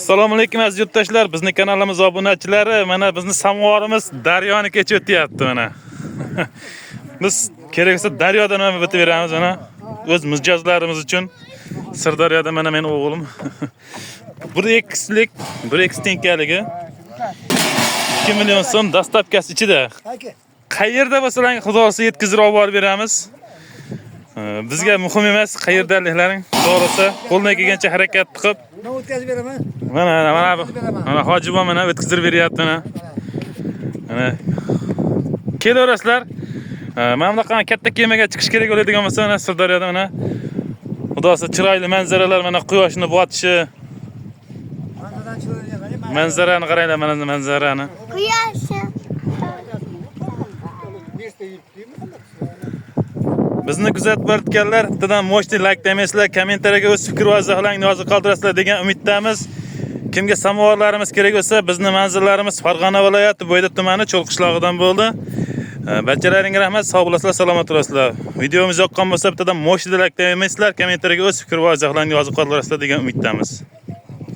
Assalomu alaykum, aziz yurtdoshlar, bizni kanalimiz obunachilari. Mana bizni samovarimiz daryoni kechib o'tyapti mana. Biz kerak bo'lsa daryodan ham o'tib beramiz mana. O'z mijozlarimiz uchun Sirdaryoda mana meni o'g'lim. 1 xlik, 1 x tenkaligi 2 million so'm, доставка si ichida. Aka. Qayerda bo'lsalaring, Xudo xohlasa, yetkazib olib borib beramiz. Bizga muhim emas qayerdaliklaring. Xudo xohlasa, qo'ldan kelgancha harakat qilib Men o'tkazib beraman. Mana mana mana hoji buva mana o'tkazib beryapti mana. Mana kelaverasizlar. Mana bunaqa katta kemaga chiqish kerak bo'ladigan bo'lsa, mana Sirdaryoda mana, Xudo xohlasa, chiroyli manzaralar, mana quyoshni botishi, Manzaradan chiroyli. Manzarani qaranglar, mana manzarani. Quyosh. Nechta yuribdimi? Bizni kuzatib borayotganlar bittadan мощный layk demaysizlar, kommentariyaga o'z fikr va izohlaringni yozib qoldirasizlar degan umiddamiz. Kimga samovarlarimiz kerak bo'lsa, bizni manzillarimiz Farg'ona viloyati, Bo'yda tumani, Cho'l qishlog'idan bo'ldi. Barchalaringga rahmat, sog' bo'lasizlar, salomat bo'lasizlar. Videomiz yoqqan bo'lsa, bittadan мощный layk demaysizlar, kommentariyaga o'z fikr va izohlaringni yozib qoldirasizlar degan umiddamiz.